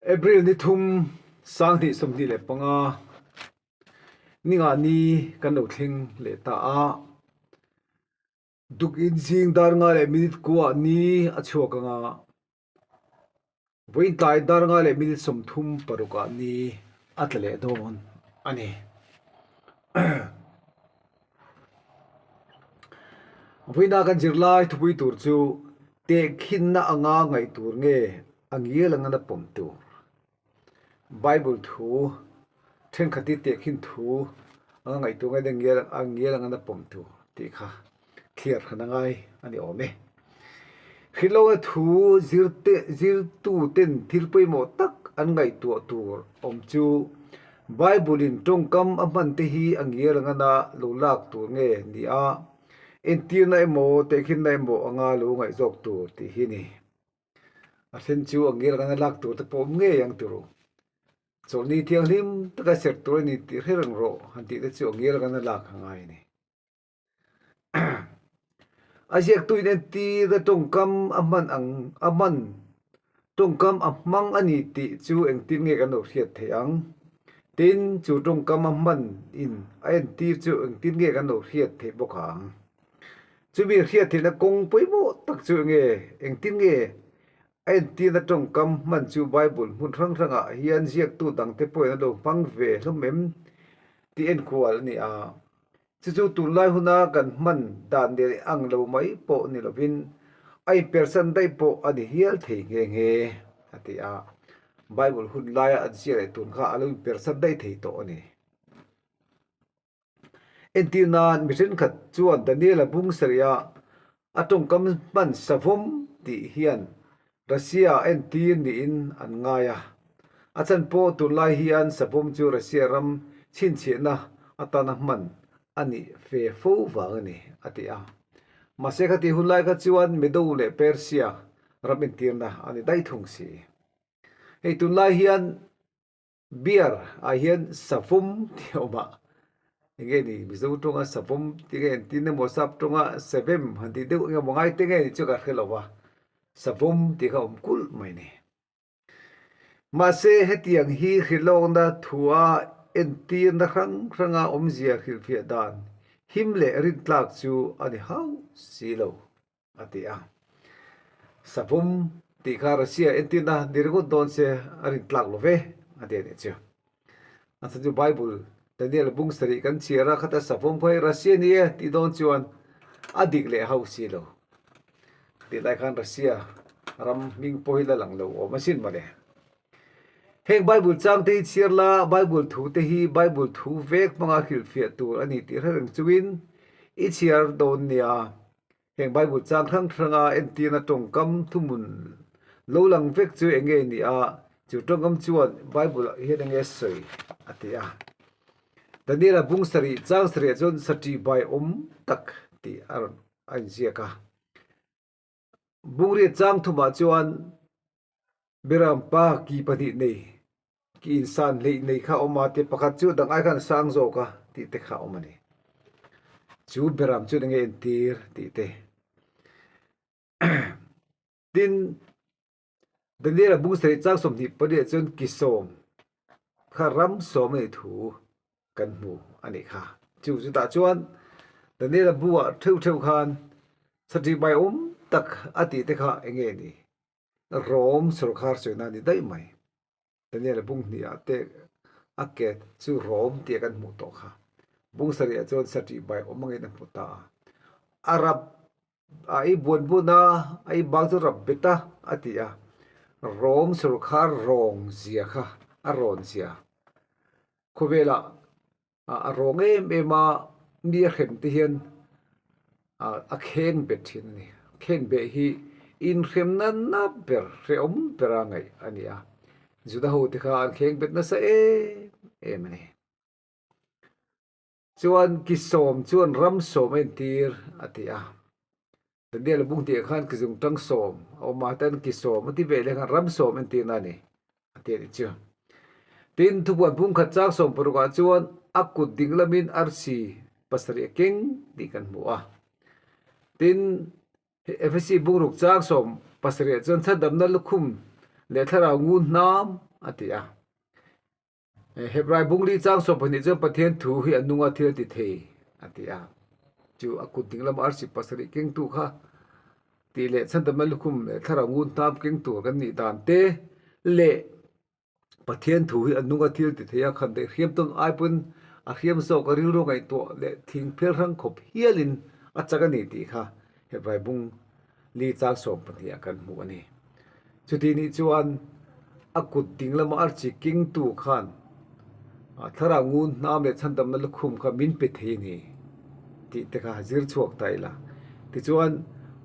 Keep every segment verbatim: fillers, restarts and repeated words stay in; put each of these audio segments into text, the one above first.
April ni thum, sang hni sawmhni le panga, ni nga ni kan lo thleng leh ta a. Duk in zing dar nga le minute kuo ni a chhuak anga, vawiin tlai dar nga le minute sawmthum paruk a ni a tla leh dawn a nih. Vawiina kan zirlai thupui tur chu tekhinna anga ngaihtuor nge a ngiel anga na pawm tur. Bible thu, ṭhenkhat hi tekhin thu anga ngaihtuor nge a ngiel, a ngiel anga na pawm tur tih kha thliar hran a ngai a ni awm e. Hrilh loa thu zirte, zirtuten thil poimaw tak an ngaihtuah tur awm chu Bible-in ṭawngkam a hman te hi a ngiel anga na lo lak tur nge ni a, entirna emaw, tekhinna emaw anga lo ngaih zawk tur tih hi ni. A hre chu a ngiel anga na lak tur te pawm ngei ang tih ru. Chawlhni thianghlim taka ser tur a ni tih hre reng rawh han tih te chu a ngiel anga na lak a ngai a nih. A ziektuin entirna ṭawngkam a hman ang, a hman, ṭawngkam a hmang a ni tih chu engtin nge kan lo hriat thei ang? Tin, chu ṭawngkam a hman in a entir chu engtin nge kan lo hriat thei bawk ang? Chu mi hriat theihna kawng poimaw tak chu enge, engtin nge a entirna ṭawngkam hman chu Bible hmun hrang hrangah hian ziektu dangte pawhin an lo hmang ve hlawm em tih enkual a ni a. Chu chu tunlai huna kan hman dan leh ang lo mai pawh ni lovin, a inpersan daih pawh a ni hial thei nghe nghe a ti a. Bible hun laia an ziak leh tun kha a lo inpersan daih thei tawh a ni. Entir nan mi ṭhenkhat chuan Daniela bung sarih a, a ṭawngkam hman savawm tih hian Russia a entir niin an ngai a. A chhan pawh tunlai hian savawm chu Russia ram chhinchhiahna atana hman a nih fe fo vang a ni, a ti a. Mahse, khati hun lai kha chuan Medo leh Persia ram entirna a ni daih thung si. Hei tunlai hian beer ah hian savawm tih a awm a. Enge ni, Mizo ṭawnga savawm tih nge, entirna maw sap ṭawnga savem han tih deuh enge maw ngai te nge ni chu ka hre lo a. Savawm tih kha awm kulh mai ni. Mahse, hetiang hi hrilhawkna thua entirna hrang hranga awmzia hrilhfiah dan him leh rintlak chu a ni hauh si lo, a ti a. Savawm tih kha Russia entirna ni ringawt dawn se a rintlak lo ve, a ti a nih chu. A chhan chu Bible Daniel bung sarih kan chhiar a, khata savawm kha hi Russia ni e tih dawn chuan a dik leh hauh si lo. Tih lai khan Russia ram hming pawh hi la lang lo awm asin mawle. Heng Bible chang te hi chhiar la, Bible thu te hi Bible thu vek hmanga hrilhfiah tur a ni tih hre reng chungin i chhiar dawn nia. Heng Bible chang hrang hranga entirna ṭawngkam thuhmun lo lang vek chu enge ni a, chu ṭawngkam chuan Bible-ah hian enge sawi a ti a. Daniela bung sarih chang sarih ah chuan saṭi bai awm tak tih a rawn, a inziak a. Bung riat chang thumah chuan beram pa ki pahnih nei, ki insan hleih nei kha awm a, te pakhat chu dang ai khan sang zawk a tih te kha awm a ni. Chu beram chu enge entir tih te. Tin, Daniela bung sarih chang sawmhnih pariat chuan ki sawm kha ram sawm a nih thu kan hmu a nih kha. Chu chu tah chuan Daniela bua theuh theuh khan saṭi bai awm tak a tih te kha enge ni? Rom sorkar chawina ni daih mai. Daniela bung hnihah te a ke chu Rom tia kan hmuh tawh kha. Bung sarihah chuan saṭi bai awm angin a hmu ta a. Arab a ei buan buan a, a ei bang chu rap bet a, a ti a. Rom sorkar rawng zia kha, a rawn zia. Khawvela a, a rawng em em a, mi a hrem te hian a, a kheng bet ṭhin a ni. Kheng beh hi inhremna na ber, hrehawm bera ngaih a ni a. Juda ho te kha an kheng bet nasa em em a ni. Chuan ki sawm chuan ram sawm a entir a ti a. Daniel bung hnihah khan ki zung ṭang sawm a awm a, tan ki sawm a ti ve leh khan ram sawm entirna a ni, a ti a ni chu. Tin, Thupuan bung khat chang sawm parukah chuan a kut ding lamin arsi pasarih a keng tih kan hmu a. Tin, Efesi bung ruk chang sawm pasarih ah chuan chhadamna lukhum leh thlarau ngun hnam a ti a. Eh, Hebrai bung li chang sawm pahni chuan Pathian thu hi a nunga thil ti thei a ti a. Chu a kut ding lama arsi pasarih kengtu kha tih leh chhandamna lukhum leh thlarau ngun hnam kengtu kan nih dan te leh Pathian thu hi a nunga thil ti thei a, khandaih hriam tawn ai pawhin a hriam zawk a, rilru ngaihtuah leh thing phel hrang khawp hialin a chak a ni tih kha Hebrai bung li chang sawm pahni ah kan hmu a ni. Chuti nih chuan a kut ding lama arsi kengtu khan, a, thlarau ngun hnam leh chhandamna lukhum kha min pe thei a ni tih te kha zir chhuak ta ila. Tichuan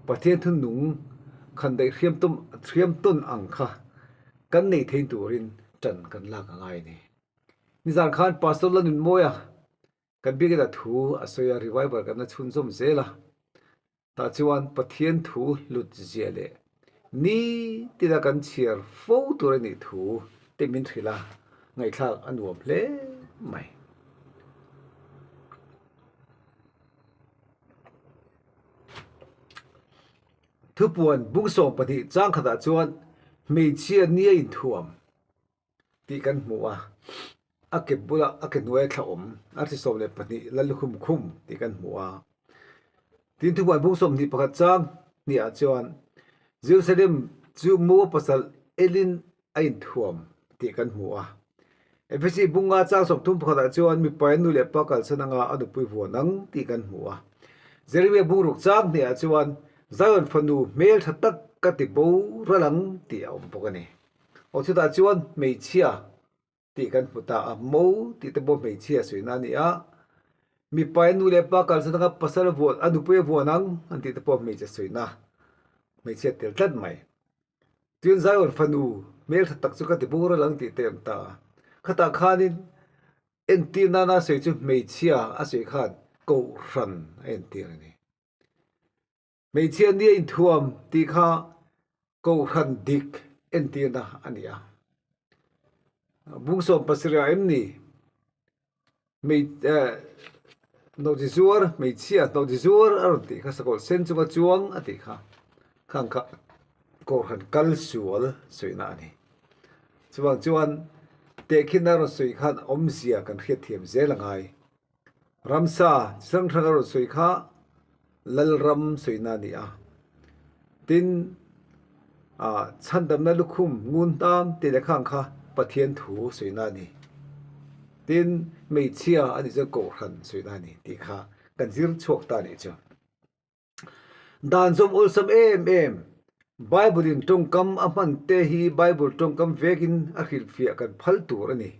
Pathian thunung khandaih hriam tawn, hriam tawn ang kha kan nei thei turin ṭan kan lak a ngai a ni. Nizan khan Pastor Lalnunmawia kan biakina thu a sawi a, revival kan la chhunzawm zel a. Tah chuan Pathian thu hlut zia leh ni tina kan chhiar fo tur a nih thu te min hrilh a, ngaihthlak a nuam hle mai. Thupuan bung sawm pahni chang khatah chuan hmeichhia nia inthuam tih kan hmu a, a ke bula, a ke hnuaia thla awm, arsi sawm leh pahni lal khum khum tih kan hmu a. Tin, Thupuan bung sawmhnih pakhat chang hnihah chuan Jerusalem chu Moa pasal Elin a inthuam tih kan hmu a. Ephesi bung nga chang sawmthum pakhatah chuan mipa nu leh pa kalsan anga a nupui vuan ang tih kan hmu a. Jeremia bung ruk chang hnihah chuan Zion fanu hmel ṭha tak ka ti boral ang tih a awm bawk a ni. Aw, chutah chuan hmeichhia tih kan hmu ta a, mo tih te pawh hmeichhia sawina a ni a. Mipa nu leh pa kalsan anga pasal a vuan, a nupui a vuan ang an tih te pawh hmeichhe sawina, hmeichhia tel tlat mai. Tin, Zion fanu hmel ṭha tak chu ka ti boral ang tih te a awm ta a. Khatah khanin entir nana sawi chu hmeichhia a sawi khan kohhran a entir a ni. Hmeichhia nia inthuam tih kha kohhran dik entirna a ni a. Bung sawm pasarih em ni? Hmei-, eh, hnawt ti zuar, hmeichhia hnawt ti zuar a rawn tih kha, sakawlh sen chunga chuang a tih kha. Khang kha kohhran kal sual sawina a ni. Chuvang chuan tehkhinna rawn sawi khan awmzia kan hriatthiam zel a ngai. Ramsa chi hrang hrang a rawn sawi kha, lalram sawina a ni a. Tin, a, chhandamna lukhum ngun hnam tih leh khang kha Pathian thu sawina a ni. Tin, hmeichhia a nih chuan kohhran sawina a ni tih kha kan zir chhuak ta nih chu. Dan zawm awlsam em em. Bible-in ṭawngkam a hman te hi Bible ṭawngkam vekin a hrilhfiah kan phal tur a ni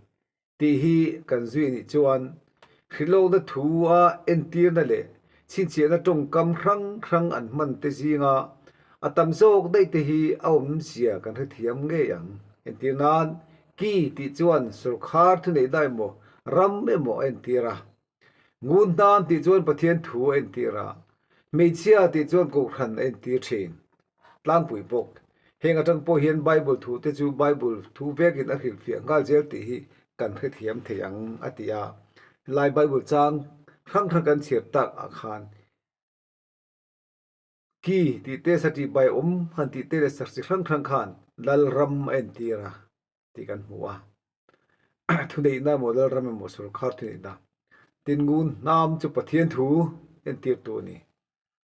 tih hi kan zui a nih chuan, hrilhawkna thu a entirna leh chhinchhiahna ṭawngkam hrang hrang an hman te zinga a tam zawk daih te hi a awmzia kan hrethiam ngei ang. Entir nan, ki tih chuan sorkar thuneihna emaw, ram emaw a entir a. Ngun hnam tih chuan Pathian thu a entir a, hmeichhia tih chuan kohhran a entir ṭhin. Tlangpui bawk. Heng atang pawh hian Bible thu te chu Bible thu vekin a hrilhfiah nghal zel tih hi kan hrethiam thei ang a ti a. Lai Bible chang hrang hrang kan chhiar tak ah khan ki tih te, sati bai awm han tih te leh sakchi hrang hrang khan lalram a entir a tih kan hmu a. Thuneihna emaw, lalram emaw, sorkar thuneihna. Tin, ngun hnam chu Pathian thu entirtu a ni.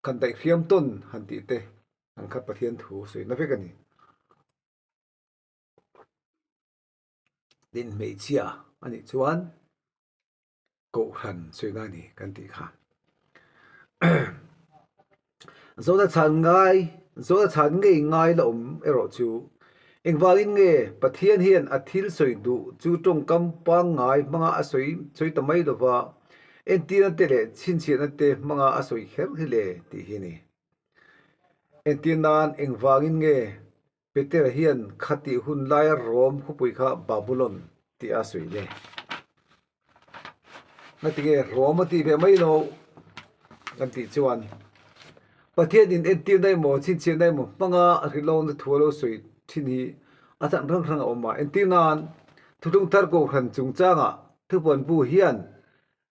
Khandaih hriam tawn han tih te ang kha Pathian thu sawina vek a ni. Tin, hmeichhia a nih chuan kohhran sawina a ni kan tih kha. Zawhna chhan ngai, zawhna chhan ngei ngai la awm erawh chu, engvangin nge Pathian hian a thil sawi duh chu ṭawngkam pangngai hmanga a sawi, sawi ta mai lova, entirna te leh chhinchhiahna te hmanga a sawi kher hi le tih hi a ni. Entir nan engvangin nge Peter hian khati hun laia Rom khawpui kha Babulon tia a sawi le? Ngatinge Rom a tih ve mai lo kan tih chuan, Pathianin entirna emaw, chhinchhiahna emaw hmanga a hrilhawkna thu a lo sawi ṭhin hi a chhan hrang hrang a awm a. Entir nan, Thuthlung Thar Kohhran chungchangah Thupuan bu hian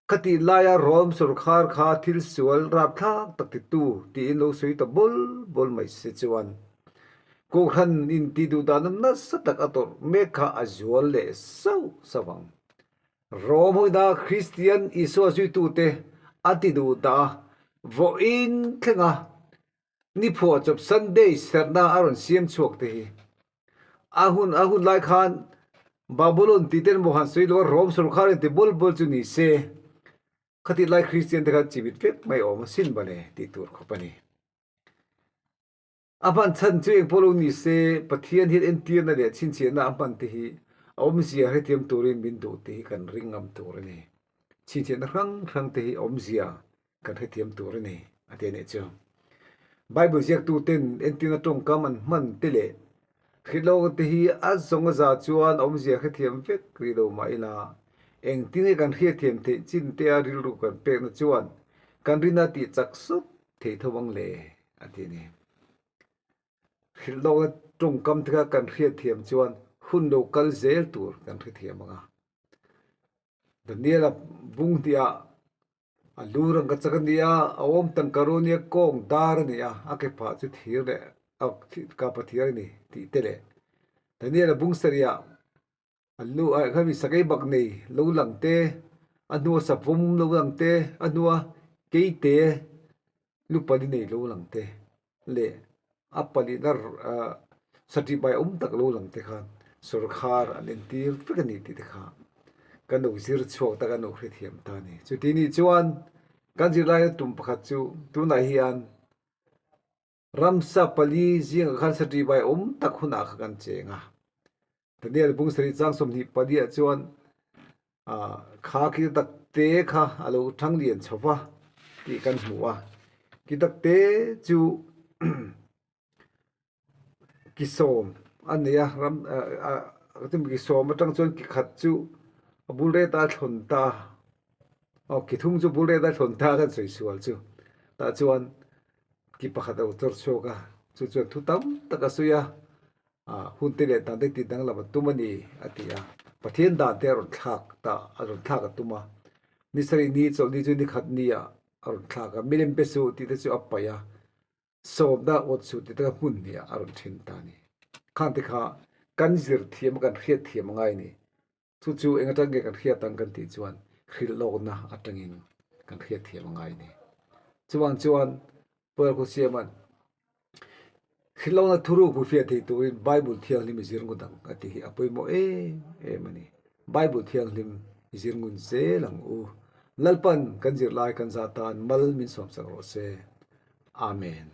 khati laia Rom sorkar kha thil sual rapthlak tak titu tiin lo sawi ta bawl bawl mai se chuan, Kohran inti duhdan nasa tak a tawrh mek kha a zual leh sau sau vang. Rom hoi da Christian Isua zuitute a ti duhdan vawiin thlenga ni phuah chawp Sunday serna a rawn siam chhuak te hi. A hun, a hun lai khan Babylon ti ten mo han sui lo, Rom sorkar inti bul bul chu ni se. Khati lai Christian te khan chimit vek mai awm a sin bale ti tur khawp a ni. A hman chhan chu eng pawh lo ni se, Pathian hian entirna leh chhinchhiahna a hman te hi a awmzia hrethiam turin min duh te hi kan ring ngam tur a ni. Chhinchhiahna hrang hrang te hi a awmzia kan hrethiam tur a ni, a ti a nih chu. Bible ziaktu ten entirna ṭawngkam an hman te leh hrilh lawk te hi a zawng a za chuan a awmzia hrethiam vek ri lo mah ila, engtin nge kan hriatthiam theih chin te a rilru kan pekna chuan kan rinna tih chak sawt thei tho ang le, a ti a ni. Hrilh lawkna ṭawngkam te kha kan hriatthiam chuan hun lo kal zel tur kan hrethiam ang a. Daniela bung hniha a lu rangkachak a ni a, a awm tangka rawh a ni a, kawng dar a ni a, a ke phah chu thir leh, a, thi-, kapa thir a ni tih te leh. Daniela bung sarih a, a lu, a, khami sakei bak nei lo lang te, a hnua savawm lo lang te, a hnua kei te, lu pali nei lo lang te, leh a palina, a, saṭibai awm tak lo lang te khan sorkar an entir vek a ni tih te kha kan lo zir chhuak tak, kan lo hrethiam ta a ni. Chuti ni chuan kan zirlai tum pakhat chu tunah hian ramsa pali zinga khan saṭibai awm tak hunah kha kan cheng a. Daniel bung sarih chang sawmhnih pali ah chuan, a, kha ki tak te kha a lo ṭhang lian chho va tih kan hmu a. Ki tak te chu ki sawm a ni a, ram, a, a, a, ki sawm aṭang chuan ki khat chu a bul reta thlawn ta. Aw, ki thum chu bul reta thlawn ta kan sawi sual chu. Tah chuan ki pakhat a lo chawr chhuak a, chu chuan thu tam tak a sawi a, a, hun te leh dan te ti danglam a tum a ni, a ti a. Pathian dan te a rawn thlak ta, a rawn thlak a tum a. Ni sarih ni chawlh ni chu ni khat ni a, a rawn thlak a. Milem be suh tih te chu a paih a. Sawmna awt suh tih te kha hmun hnih a, a rawn ṭhen ta a ni. Khang te kha kan zir thiam a, kan hriat thiam a ngai a ni. Chu chu eng aṭang nge kan hriat ang kan tih chuan hrilh lawkna aṭangin kan hriat thiam a ngai a ni. Chuvang chuan Paul khaw siaman hrilh lawkna thuruk hmu fiah thei turin Bible thianghlim i zir ngut ang a tih hi a pawimawh em em a ni. Bible thianghlim i zir ngun zel ang u. Lalpan kan zirlai kan zah tan mal min sawmsak rawh se. Amen.